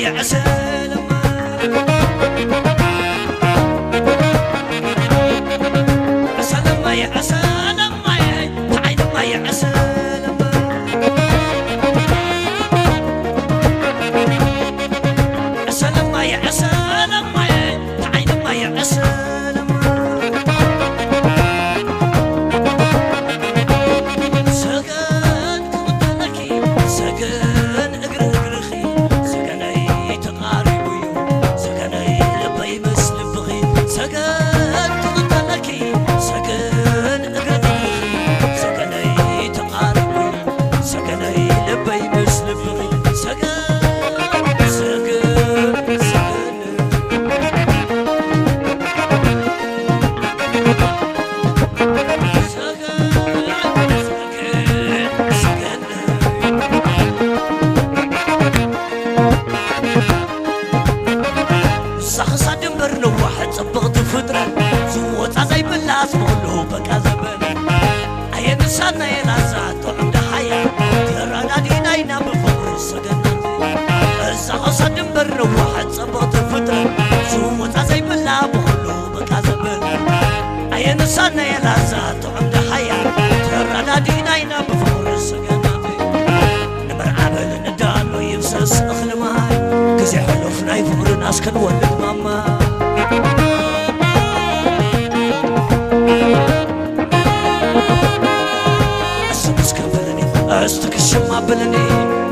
የዕሰለማ፣ ዕሰለማ፣ የዕሰለማ፣ ተዓይንማ የዕሰለማ፣ ዕሰለማ፣ የዕሰለማ፣ ተዓይንማ የዕሰለማ። ሰገን ክቕበለኪ፣ ሰገን እግሪ እግርኺ፣ ሰገነይ ተቓሪቡ'ዩ፣ ሰገነይ ልበይ ምስ ልብኺ፣ ሰገን ክቕበለኪ፣ ሰገን እግሪ እግርኺ፣ ሰገነይ ተቓሪቡ'ዩ፣ ሰገነይ ልበይ ምስ ልብኺ፣ ሰገን፣ ሰገን፣ ሰገን። ሳኽሳ ድንበር ነዋሕ ጽብቕቲ ፍጥረት ዝወጻ ዘይብላስ ብኹሉ በቃ ዘበን ኣየንሳና የላዛ ጥዑም ደሓያ ተራዳዲና ኢና ብፍቕሪ ሰገናት እዛ ኸሳ ድንበር ነዋሕ ጽብቕቲ ፍጥረት ዝወጻ ዘይብላ ብኹሉ በቃ ዘበን ኣየንሳና የላዛ ጥዑም ደሓያ ተራዳዲና ኢና ብፍቕሪ ሰገናት ንመርዓ በል ንዳሎ ይፍሰስ እኽሊ ማይ ግዜ ሕሉፍ ናይ ፍቕርና እስከንወልድ ማማ እስምስ ከብለኒ እስቲ ክሽም ኣብለኒ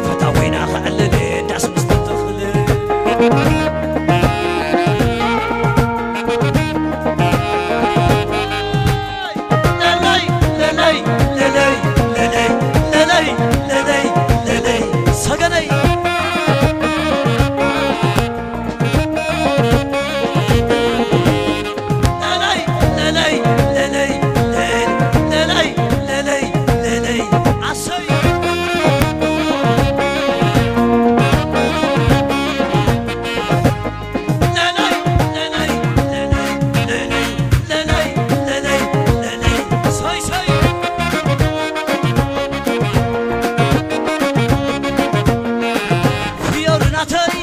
ፈታዊና ክዕልል ዳስ ምስ ተተኽለ ለለይ ለለይ ለለይ ለለይ ለለይ ለለይ ለለይ ሰገነይ ለለይ ለለይ ለለይ ለለይ ለለይ ለለይ አሰይ ለለይ ለለይ ለለይ ለለይ ለለይ ለለይ ሰይ ሰይ ፍዮሪ ናተይ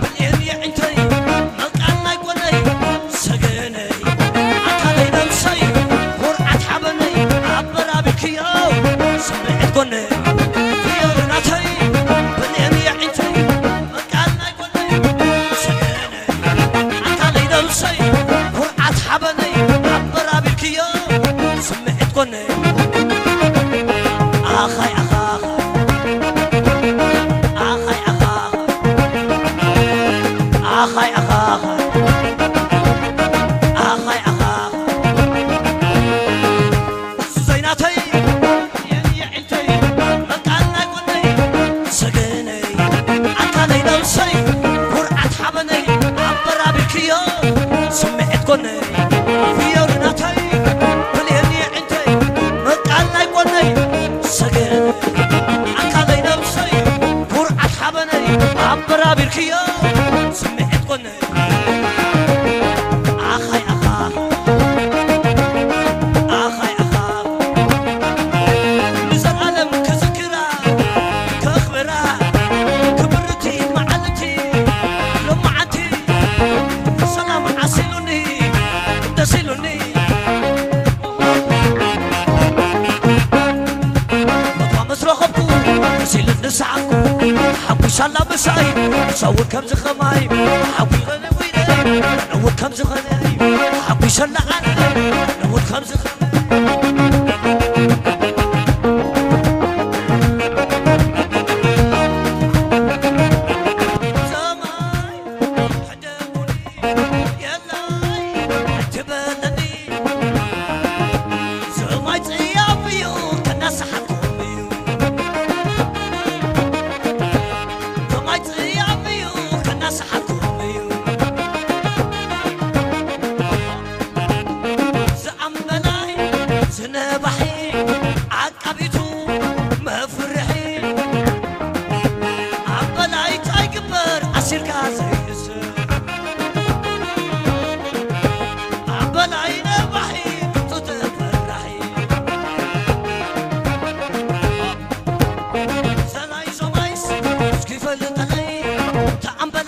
ብልኤን የዒንተይ መቃን ናይ ጎነይ ሰገነይ ኣካለይ ነብሰይ ኩርዓት ሓበነይ ኣበራቢክዮ ስምዒት ጎነይ ፍዮሪ ናተይ ብልኤን የዒንተይ መቃን ናይ ጎነይ ሰገነይ ኣካለይ ነብሰይ ኩርዓት ሓበነይ ኣበራቢክዮ ስምዒት ጎነይ ኣኻይ ኣኻ ኣኻይ ኣኻ ኣኻይ ኣኻ ኣኻይ ኣኻ ዘይናተይ የዕንተይ መቃል ናይ ጎነይ ሰገነይ ኣካለይ ነብሰይ ኩርዓት ሓበነይ ኣበራቢክዮ ስምዒት ጎነይ ፍዮሪ ናተይ ብልኤን የዕንተይ መቃል ናይ ጎነይ ሰገነይ ኣካለይ ነብሰይ ኩርዓት ሓበነይ ኣበራቢርክዮ ስምዒት ጎነይ ኣኻይ ኣኻ ኣኻይ ኣኻ ንዘለኣለም ክዝክራ ከኽብራ ክብርቲ መዓልቲ ሎማዓንቲ ሰላም ዓሲሉኒ ደስ ኢሉኒ መግባ ምስ ረኸብኩ ደስ ኢሉኒ ሰዓብኩ ሓጒሻላ ምሳይ ንሳ እውን ከምዚ ኸማይ ሓጒ ኸነ ውይነ ኣነ እውን ከምዚ ኸነ ሓጒሸላ ኣነ ኣነ እውን ከምዚ ኸነ ሰማይ ሕደጉኒ የላይ ኣይትበለኒ ሰማይ ጽያፍ እዩ ከናስሓኩም እዩ ሰማይ ጽያፍ እዩ ከናስሓኩም እዩ ዝኣመናይ ተኣምበል